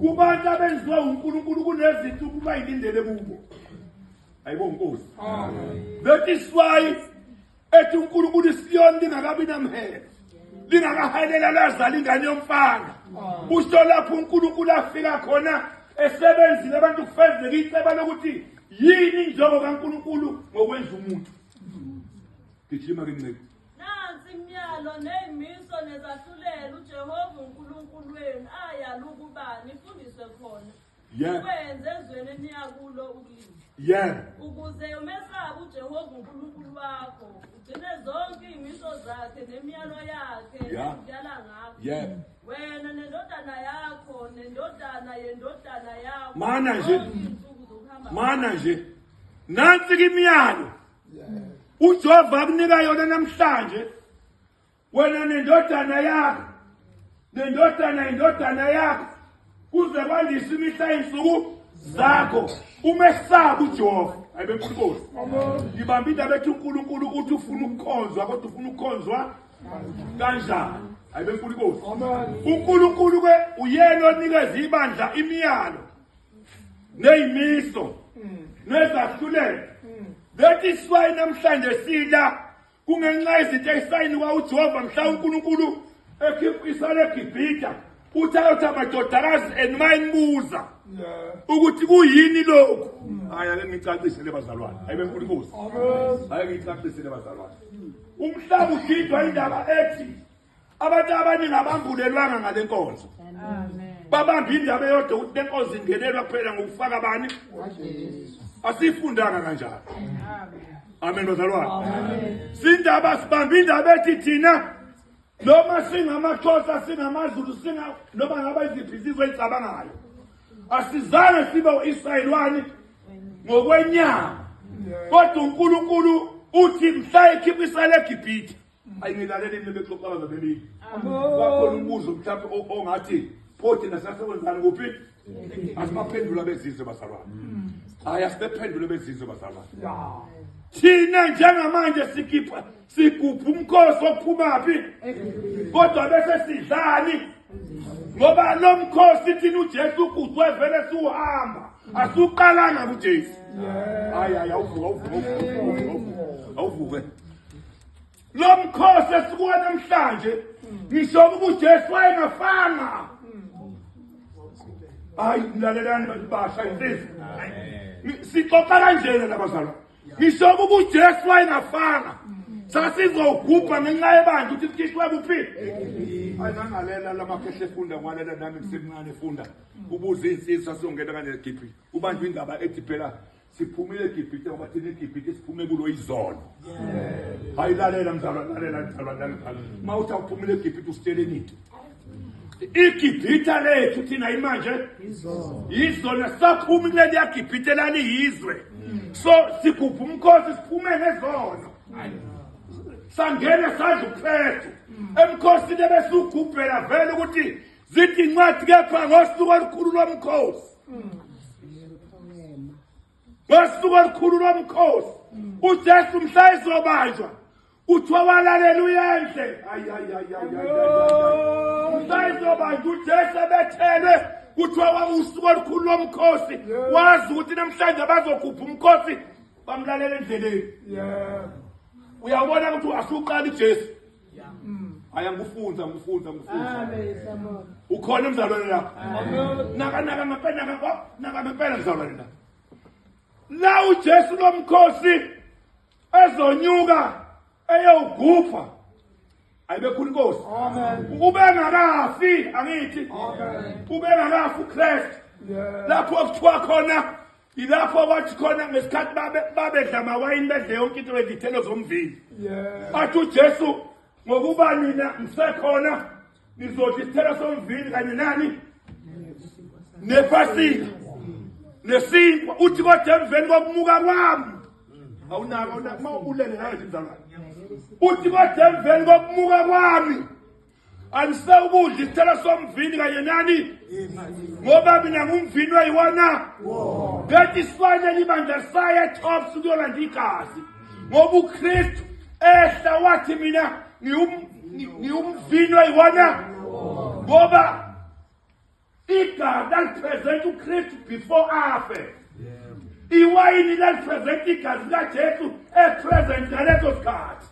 Kubantu abenziwa uNkulunkulu kunezinto ukuba yilindele kubo. Ayibo Nkosi. That is why ethi uNkulunkulu iSiyoni lingakabi namhelo. Lingakahalela lazala ingane yomfana. Usho lapho uNkulunkulu afika khona esebenzile abantu kufezeka iceba lokuthi yini injongo kaNkulunkulu ngokwenza umuntu. Gijima ke nceku. Nansi imiyalo ney'miso nezahlulelo uJehova uNkulunkulu wenu ayala ukuba nifundiswe khona. Yebo. Nikwenze ezweni eniya kulo ukulidla. Yebo. Ukuze umesabe uJehova uNkulunkulu wakho, ugcine zonke iy'miso zakhe nemiyalo yakhe Ya. engikuyala ngakho. Yebo. Wena nendodana yakho nendodana yendodana yakho. Mana nje. zonke iy'nsuku zokuhamba Mana nje. Nansi ke imiyalo. UJehova akunika yona namhlanje. Wena nendodana yakho. Nendodana indodana yakho. Kuze kwandise imihla insuku zakho. Umesaba uJehova. Ayibe Nkosi. Ngibamba indaba ethi uNkulunkulu uthi ufuna ukukhonzwa kodwa ufuna ukukhonzwa kanjani? Ayibe Nkosi. uNkulunkulu ke uyena onikeza ibandla imiyalo. Neyimiso nezahlulelo. That is why namhlanje sila kungenxa yezinto ezisayinikwa uJehova mhla uNkulunkulu ekhipha isale eGibhithe uthi ayothi amadodakazi enu mayenibuza ukuthi kuyini lokhu. Hayi ake ngicacise le bazalwane, hayi benkulu inkosi, hayi ngicacise le bazalwane. Umhlaba udidwa indaba ethi abantu abaningi abambulelwanga ngale nkonzo. Babamba indaba eyodwa ukuthi le nkonzo ingenelwa kuphela ngokufaka bani. Asifundanga kanjalo. Amen bazalwane. Sindaba sibamba indaba ethi thina noma singamaXhosa singamaZulu singa noma ngaba iziphi izizwe ezicabangayo asizange sibe uIsrayeli wani ngokwenyama kodwa uNkulunkulu uthi mhla ekhipha iSrayeli eGibhithe. Ayingilaleli mina bexoxa ababelile. Kwakhona umbuzo mhlawumbe ongathi pho thina sasekwenzani kuphi? Asibaphendula abezizwe bazalwane. Hayi asibephendule abezizwe bazalwane. Thina njengamanje sikhipha sigubha umkhosi ophumaphi kodwa bese sidlani ngoba lo mkhosi thina uJesu ugudwe vele suhamba asuqalanga kuJesu. Hayi hayi awuvuka awuvuka awuvuka awuvuke. Lo mkhosi esikuwa namhlanje ngisho ukuba uJesu wayengafanga. Hayi lalelani bantu basha insizwa. Sixoxa kanjena labazalwane. Ngisho ukuba uJesu wayengafanga. Sasizogubha ngenxa yebandla ukuthi sikhishwe kuphi? Hayi ngangalela lamakhehla efunda ngwalela nami ngisemncane efunda. Ubuza insizwa siyongena kanje eGibhithe. Ubanjwa indaba ethi phela siphumile eGibhithe ngoba thina eGibhithe siphume kulo izolo. Hayi lalela mzalwane, lalela mzalwane, lalela. Uma uthi awuphumile eGibhithe usitsheleni into? IGibhithe lethu thina imanje izona saphuma kuleli yaGibhithe laliyizwe. So sigubha umkhosi siphume ngezono. Sangena sadla uKristu. Emkhosini ebesugubhela vele ukuthi zithi incwadi kepha ngosuku olukhulu lomkhosi. Ngosuku olukhulu lomkhosi uJesu mhla ezobanjwa kuthiwa walalela uyendle. Hayi hayi hayi hayi mhla ezobanjwa uJesu ebethelwe kuthiwa usuku olukhulu lomkhosi wazi ukuthi namhlanje bazogubha umkhosi bamlalela endleleni. Uyabona ukuthi asuqala uJesu. Hayi angikufunza ngikufunza ngikufunza. Amen. Ukhona mzalwane lapha. Naka naka ngempela naka naka ngempela mzalwane la. La uJesu lomkhosi ezonyuka eyogubha. Ayibekhulu inkosi. Amen. Ubengakafi angithi. Amen. Ubengakafi uKristu. Lapho kuthiwa khona Yilapho kwathi khona ngesikhathi babedla amawayini bedle yonke into bedla ithelo zomvini. Bathi uJesu ngokuba nina ngisekhona nizodla isithelo somvini kanye nani nephasika nesinkwa uthi kodwa emveni kokumuka kwami awunaka awunaka uma ulele nawe nje mzalwane uthi kodwa emveni kokumuka kwami Anisewukudla isithelo somvini kanye nani ngoba mina ngumvini wayiwona that is why leli bandla saya tops kuyolanda igazi ngoba uKristu ehla wathi mina ngiwumvini wayiwona ngoba. Igazi lalipresent uKristu before afe. Iwayini lalipresent igazi likaJesu epresent ngaleso sikhathi.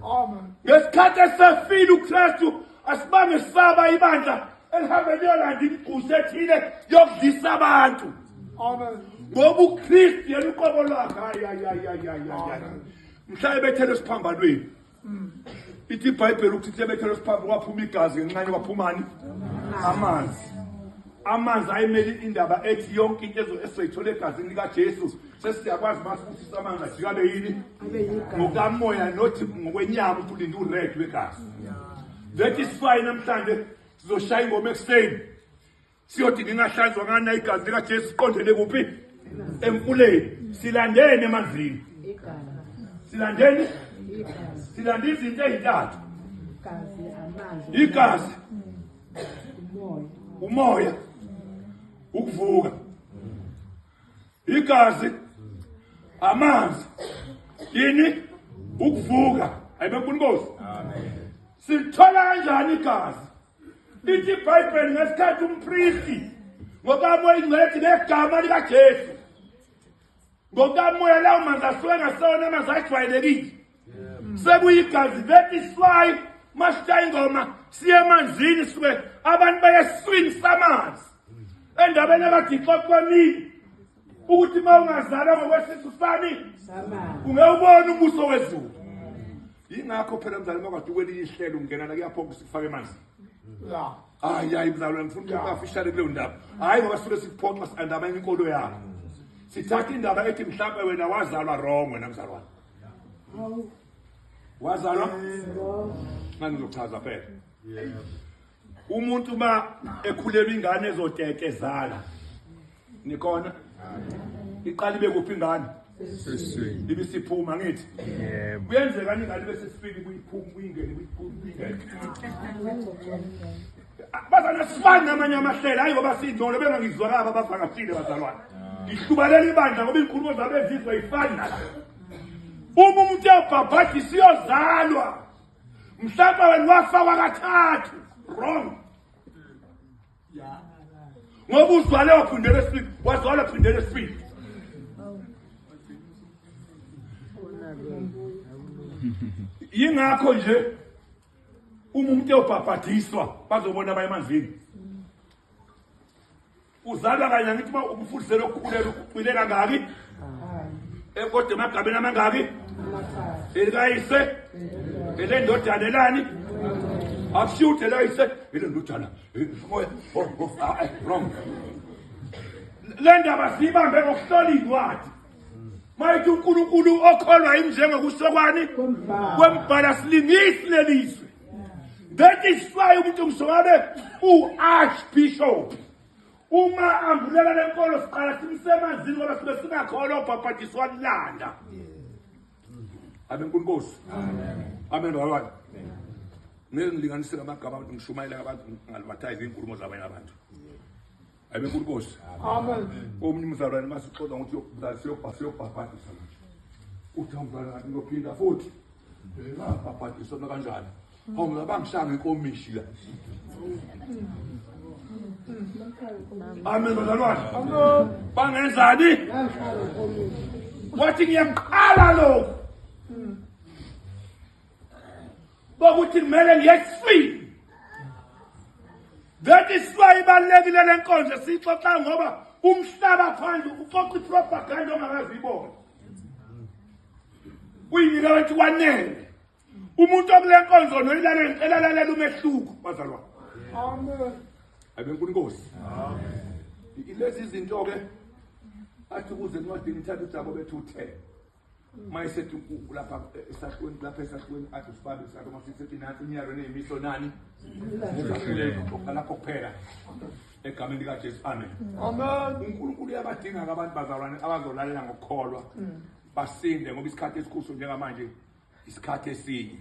Amen. Ngesikhathi esefile uKristu asibange saba ibandla elihambe liyolanda imigusha ethile yokudlisa abantu. Amen. Ngoba uKristu yena uqobo lwakhe hayi hayi hayi hayi hayi. Mhla ebethelwe esiphambanweni. Ithi iBhayibheli ukuthi ebethelwe esiphambanweni kwaphuma igazi ngenxanye kwaphumani? Amanzi. Amanzi ayimeli indaba ethi yonke into esoyithola egazini likaJesu sesiyakwazi mase ukuthi amanzi ajika abe yini? Ngokamoya nothi ngokwenyama ukuthi ulinde ured wegazi. That is why namhlanje sizoshaya ingoma ekuseni. Siyothi ngingahlanzwa ngani igazi likaJesu siqondele kuphi? Emfuleni. Silandeni emanzini. Silandeni? Silanda izinto ezintathu. Igazi, umoya, ukuvuka. Igazi, amanzi, yini? Ukuvuka. Ayibe Nkosi. Amen. Silithola kanjani igazi? Lithi iBhayibheli ngesikhathi umpristi ngokamoya ingcwele ngegama likaJesu. Ngokamoya lawo manzi asuke engasewona amanzi ajwayelekile. Sekuyigazi that is why masishaya ingoma siye emanzini suke abantu baye esiswini samanzi. Endabeni ekade ixoxwa emini ukuthi uma ungazalwa ngokwesisu sami ungewubona umbuso wezulu. Yingakho phela mzali uma kade ukwelinye ihlelo ungena la kuyaphoqa sikufake emanzini. Ya. Hayi hayi mzalwane ngifuna ukuthi ungafishane kuleyo ndaba. Hayi ngoba sisuke sikuphoxa si-andamanye inkolo yakho. Sithatha indaba ethi mhlawumbe wena wazalwa wrong wena mzalwane. Wazalwa? Manje ngizochaza phela. Umuntu uma ekhulelwa ingane ezotekezala. Nikhona? Iqala ibe kuphi ingane? Siswini. Ibisiphuma ngithi. Yebo. Kuyenzeka ingane bese sifike kuyiphuma kuyingene kuyiphuma kuyingene. Bazalwane sifani namanye amahlelo hayi ngoba singcono bengangizwakaba abavakashile bazalwane. Ngihlubalela ibandla ngoba izinkulumo zabo ezizwe ayifani nala. Uma umuntu eyobhabhadisa iyozalwa. Mhlawumbe wena wafakwa kathathu. Wrong. Ngoba uzwale waphindela esibili, wazwala waphindela esibili. Yingakho nje uma umuntu eyobhabhadiswa bazobona abaye emanzini. Uzalwa kanye angithi uma umfundisele ukukhulelwa ucwile kangaki? Kodwa emagameni amangaki? Elikayise, elendodana elani? Akushiwo ukuthi elayise, elendodana, moya, wrong. Le ndaba siyibambe ngokuhlola iy'ncwadi. Mayithi uNkulunkulu okholwa yimi njengokusho kwani? Kwembhala silingisi lelizwe. That is why umuntu ngisho ngabe u-archbishop uma ambulela le nkolo siqala simsemanzini ngoba sibe singakholwa ubhabhadiswa landa. Amen Nkosi. Amen bazalwane. Ngeke ngilinganise ngamagama abantu ngishumayela abantu ngingadvertise izinkulumo zabanye abantu. Amen Nkosi. Amen. Omunye umzalwane masixoxa ngokuthi uyokuzala siyobhabhadisa manje. Uthi umzalwane ngiyophinda futhi. Ngabhabhadiswa kanjani? Hawu mina bangishaya ngenkomishi la. Amen bazalwane. Amen. Bangenzani? Wathi ngiyaqala lokhu. Bokuthi kumele ngiye esifini. That is why ibalulekile le nkonzo siyixoxa ngoba umhlaba phandle uxoxa ipropaganda ongakaze uyibone. Uyinika abantu kwanele. Umuntu okule nkonzo noyilalela ngicela lalela umehluko bazalwane. Amen. Abenkulu Nkosi. Amen. Ilezi izinto ke athi ukuze encwadini ithatha uJakobe ethi uthe mayesethi lapha esahlweni lapha esahlweni athi usibambe isakho masisethi nansi imiyalo neyimiso nani lapho kuphela egameni likaJesu amen. Amen. uNkulunkulu uyabadinga abantu bazalwane abazolalela ngokukholwa basinde ngoba isikhathi esikhulu njengamanje isikhathi esinye.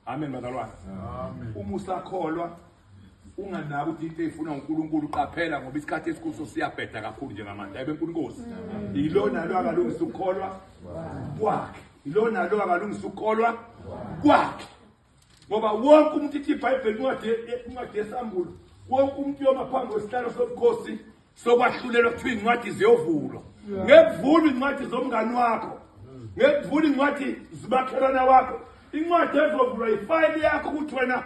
Amen bazalwane. Amen. Uma usakholwa unganaki ukuthi into eyifuna uNkulunkulu qaphela ngoba isikhathi esikhulu siyabheda kakhulu njengamanje. Ayibe Nkosi. Yilona lo akalungisa ukukholwa kwakhe. Yilona lo akalungisa ukukholwa kwakhe. Ngoba wonke umuntu ithi iBhayibheli incwadi incwadi yesambulo Wonke umuntu uyoma phambi kwesihlalo sobukhosi sokwahlulelwa, kuthiwa iy'ncwadi ziyovulwa. Ngekuvulwa iy'ncwadi zomngani wakho, ngekuvula iy'ncwadi zimakhelwana wakho, incwadi ezovulwa ifayili yakho ukuthi wena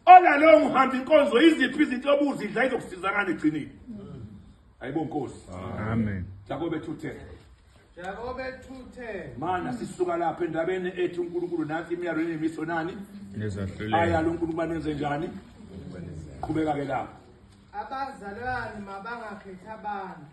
olalowo uhamba inkonzo iziphi izinto obuzidla izokusiza ngani egcinile. Ayibo Nkosi. Amen. Jakobe 2:10. Jakobe 2:10. Mana sisuka lapha endabeni ethi uNkulunkulu nansi imiyalo nemiso nani Nezahlulelo. ayalo uNkulunkulu banenze njani. Qhubeka ke lapho. Abazalwane mabangakhethi abantu.